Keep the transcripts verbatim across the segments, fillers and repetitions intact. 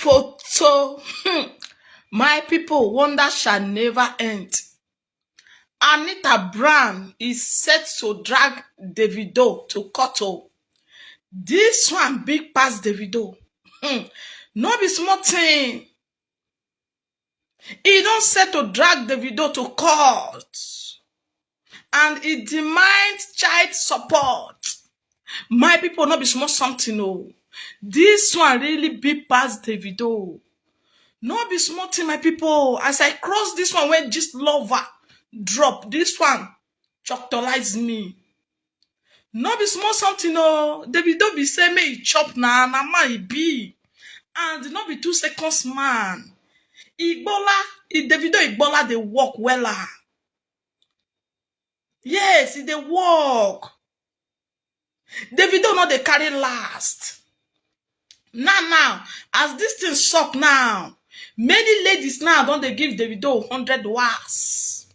Photo. Hmm. My people, wonder shall never end. Anita Brown is set to drag Davido to court o. This one big pass Davido. Hmm. No be small thing. E don set to drag Davido to court and e demand child support. My people, no be small something o. This one really big pass Davido. No be small thing, my people. As I cross this one wey Gist Lover drop, this one choctolize me. No be small something o. Davido be say make e chop, na na man e be, and no be two seconds man. Igbola, e Davido Igbola dey work wella. Yes, e dey work. Davido no dey carry last. Now now, as this thing sup now, many ladies now don dey give Davido hundred was.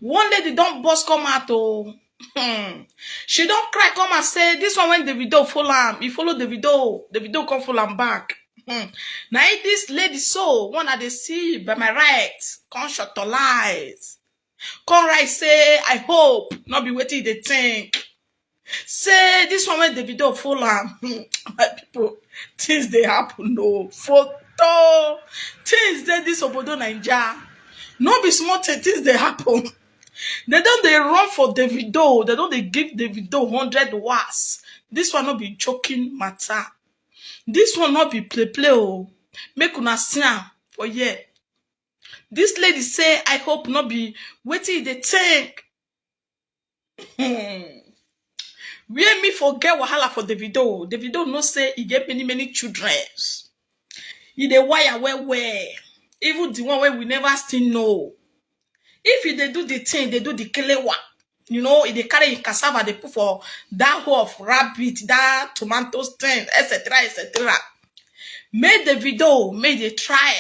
One lady don burst come out o. Hmm. She don cry come out say this one wey Davido follow am, e follow Davido, Davido come follow am back. Hmm. Na im this lady so, one I dey see by my right, come shortolize. Come write say, "I hope no be wetin you dey think." Say this one wey Davido follow am. Hmm, my people, things dey happen o. Photo. Things dey this obodo Naija. No be small thing, things dey happen. They don dey run for Davido. They don dey give Davido hundred was. This one no be joking matter. This one no be play play o. Make una see am for here. This lady say, "I hope no be wetin you dey think." Hmm. Where me for get wahala for Davido? Davido know say e get many many children. E dey wire well well. Even the one wey we never still know. If e dey do the thing, dey do the kelewa. You know, e dey carry im cassava, dey put for that hole of rabbit, that tomatoes thing, et cetera, et cetera. Make Davido, make e dey try.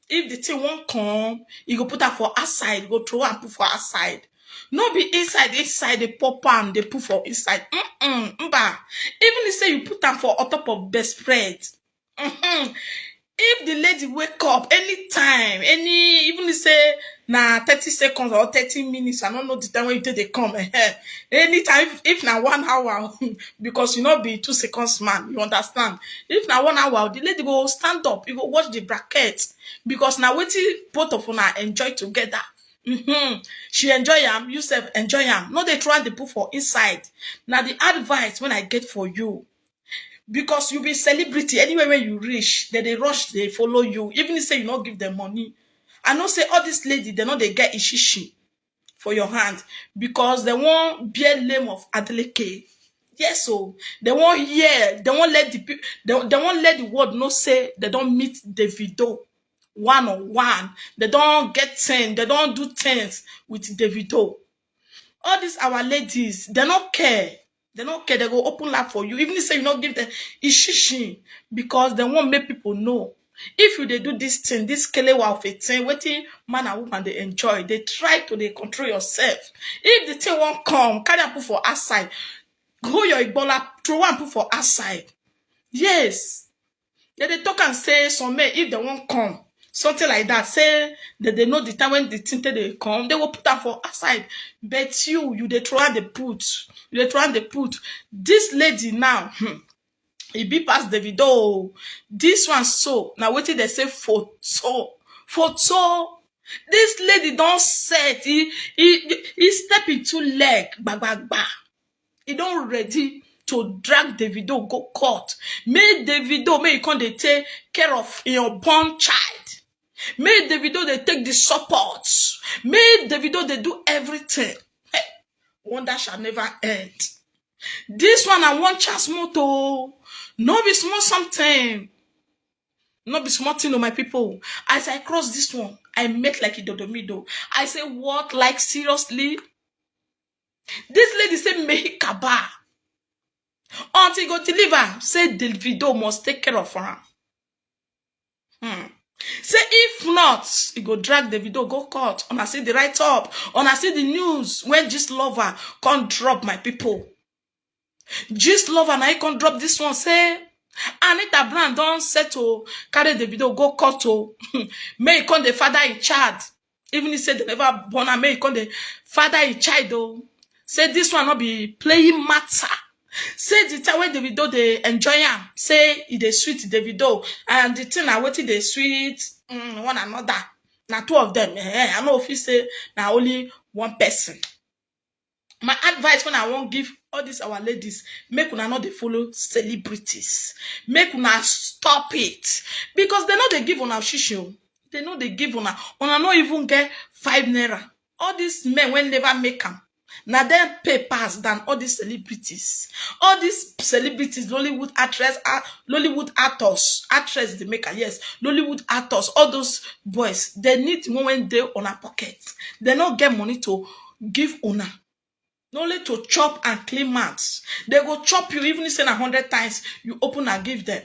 If the thing wan come, e go put am for outside, go throw am put for outside. No be inside, inside dey pop am, dey put for inside. Mm-mm, mba. Even if say you put am for on top of bed spread. Mm-hmm. If the lady wake up anytime, any, even if say na thirty seconds or thirty minutes, I no know the time wey you take dey come. Eh, anytime, if, if na one hour, because you no be two seconds man, you understand? If na one hour, the lady go stand up, you go watch the bracket, because na wetin both of una enjoy together. Mm-hmm. She enjoy am, you sef enjoy am. No dey try dey put for inside. Na the advice wey I get for you. Because you be celebrity, anywhere wey you reach, dem dey rush, dey follow you, even if say you no give them money. I know say all this lady, dem no dey get ishishi for your hand because dem wan bear name of Adeleke. Yes o, dem wan hear, dem wan let the peo-, dem, dem wan let the world know say dem don meet Davido one on one. Dem don get thing, dem don do things with Davido. All these our ladies, dem no care. Dem no care, dem go open lap for you. Even if say you no give them ishishi, because dem wan make people know. If you dey do this thing, this kelewa of a thing, wetin man and woman dey enjoy, dey try to dey control yourself. If the thing wan come, carry am put for outside. Hold your igbola, throw am put for outside. Yes. Dem dey talk am say some men, if dem wan come, something like that, say dem dey know the time when the thing take dey come, dem go put am for outside. But you, you dey throw am dey put. You dey throw am dey put. This lady now, hmm, e big pass Davido o. This one so, na wetin dem say photo. Photo. This lady don set, e, e, e step into leg, gbagbagba. E don ready to drag Davido go court. Make Davido, make e come dey take care of im unborn child. Make Davido dey take the support. Make Davido dey do everything. Hey, wonder shall never end. This one na one chance motor o. No be small something. No be small thing o, my people. As I cross this one, I make like Idodomido. I say, "What? Like, seriously?" This lady say, "Make e kaba." Until e go deliver, say Davido must take care of am. Hmm. Say if not, e go drag Davido go court. Una see the write up. Una see the news wey Gist Lover come drop, my people. Gist Lover na im come drop this one, say Anita Brown don settle, carry Davido go court o. Make e come dey father im child. Even if say dem never born am, make e come dey father im child o. Say this one no be playing matter. Say the time wey Davido dey enjoy am, say e dey sweet Davido, and the thing na wetin dey sweet, mm, one another. Na two of them. Eh, I no fit say na only one person. My advice when I wan give all these our ladies, make una no dey follow celebrities. Make una stop it. Because dem no dey give una shishi o. Dem no dey give una. Una no even get five naira. All these men wey never make am, na dem pay pass than all these celebrities. All these celebrities, Lollywood actress, ah, Lollywood actors, actress dey make am, yes, Lollywood actors, all those boys, dem need the one wey dey una pocket. Dem no get money to give una. Na only to chop and clean mouth. Dem go chop you, even if say na hundred times you open and give dem.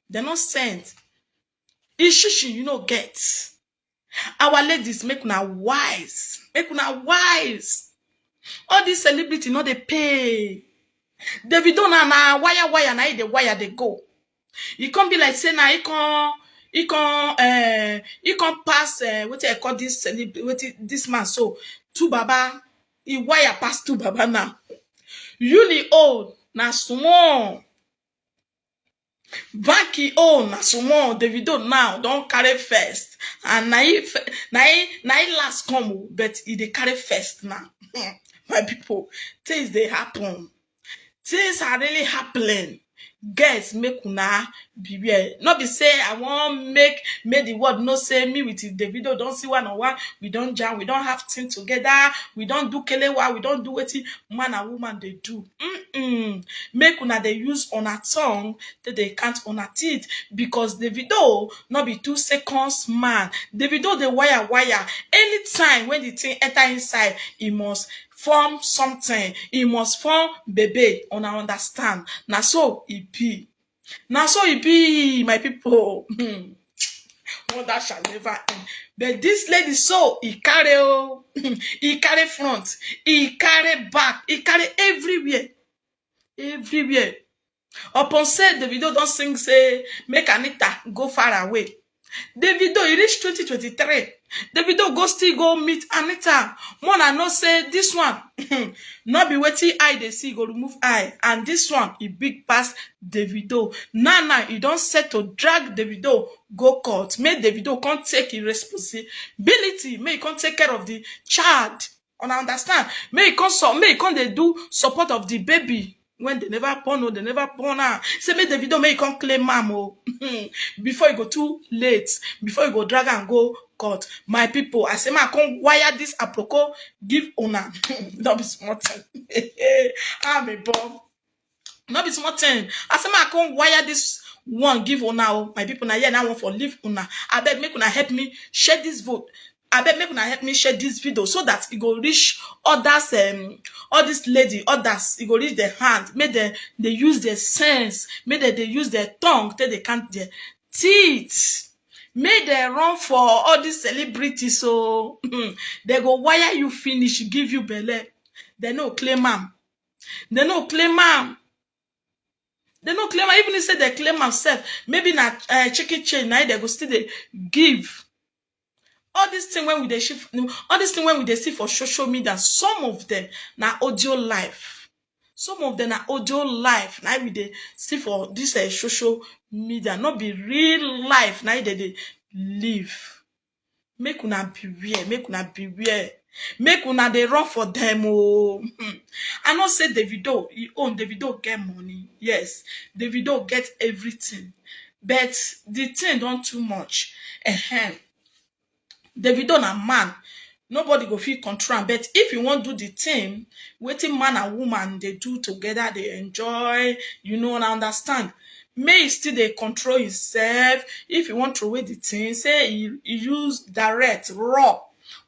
Dem no send. Ishishi you no get. Our ladies, make una wise. Make una wise. All this celebrity no dey pay. Davido na, na wire wire, na e dey wire dey go. E come be like say na e come, e come, eh, e come pass, eh, wetin I call this celeb-, wetin this man so, two baba, e wire pass two baba now. Yuli own na small. Banky own na small. Davido now don carry first, and na e f-, na e, na e last come o, but e dey carry first now. My people, things dey happen. Things are really happening. Girls, make una beware. No be say I wan make, make the world know say me with Davido don see one on one. We don jam, we don have thing together, we don do kelewa, we don do wetin man and woman dey do. Mm-mm. Make una dey use una tongue take dey count una teeth, because Davido no be two seconds man. Davido dey wire wire. Anytime when the thing enter inside, e must form something, e must form baby. Una understand? Na so e be. Na so e be, my people. Hmm. Wonder shall never end. But this lady so, e carry o, e carry front, e carry back, e carry everywhere. Everywhere. Upon say Davido don sing say make Anita go far away. Davido, e reach twenty twenty-three. Davido go still go meet Anita. Mona know say this one no be wetin eye dey see go remove eye, and this one e big pass Davido. Now now e don set to drag Davido go court. Make Davido come take e responsibility, make e come take care of the child. Una understand? Make e come so, make e come dey do support of the baby when they never born o, they never born am. Say make Davido, make e come claim am o. Before e go too late, before e go drag am go court. My people, I say make I come wire this aproko give una. No be small thing. I'm a bomb. No be small thing. I say make I come wire this one give una o. My people, na here na I wan for leave una. Abeg, make una help me share this vote. Abeg, make una help me share this video so that e go reach others, um, all this lady, others, e go reach their hand. Make dem dey use their sense, make dem dey use their tongue, take dey count their teeth. Make dem run for all these celebrities o. Dem go wire you finish, give you belle. Dem no claim am. Dem no claim am. Dem no claim am. Even if say dem claim am sef, maybe na, eh, chicken change na dem go still dey give. All this thing wey we dey see, all this thing wey we dey see for social media, some of them na audio life. Some of them na audio life na we dey see for this, eh, social media. No be real life na dem dey live. Make una beware, make una beware. Make una dey run for them o. Hmm. I know say Davido, e own, Davido get money. Yes, Davido get everything. But the thing don too much. Ehem. Davido na man. Nobody go fit control am. But if you wan do the thing, wetin man and woman dey do together, dey enjoy, you know, una understand. Make e still dey control himself. If you wan throw away the thing, say e, e use direct, raw.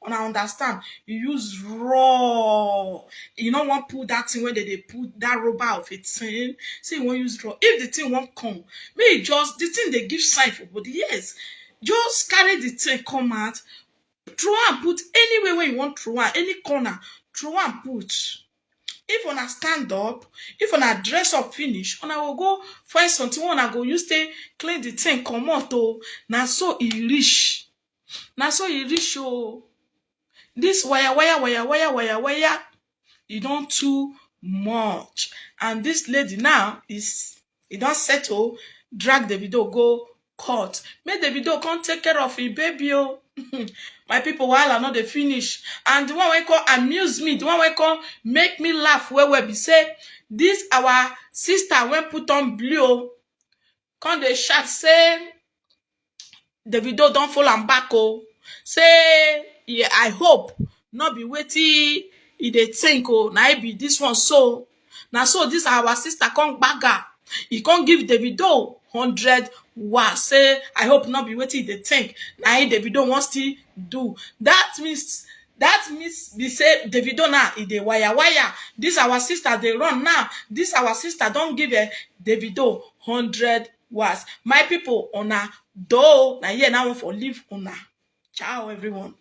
Una understand? E use raw. E no wan put that thing wey dem dey put, that rubber of a thing. Say e wan use raw. If the thing wan come, make e just, the thing dey give sign for body. Yes. Just carry the thing come out, throw am put anywhere wey you wan throw am, any corner, throw am put. If una stand up, if una dress up finish, una go go find something wey una go use take clean the thing comot o. Na so e reach. Na so e reach o. This wire, wire, wire, wire, wire, wire, e don too much. And this lady now is, e don settle, drag Davido go court. Make Davido come take care of him baby o. My people, wahala no dey finish. And the one wey come amuse me, the one wey come make me laugh well well be say, this our sister wey put on blue o, come dey shout say Davido don follow am back o. Say, yeah, I hope no be wetin e dey think o, na e be this one so. Na so this our sister come gbaga. E come give Davido hundred wa. Say, I hope no be wetin e dey think. Na e Davido wan still do. That means, that means be say Davido now, e dey wire wire. This our sister dey run now. This our sister don give, eh, Davido hundred was. My people, una do. Na here now for leave una. Ciao, everyone.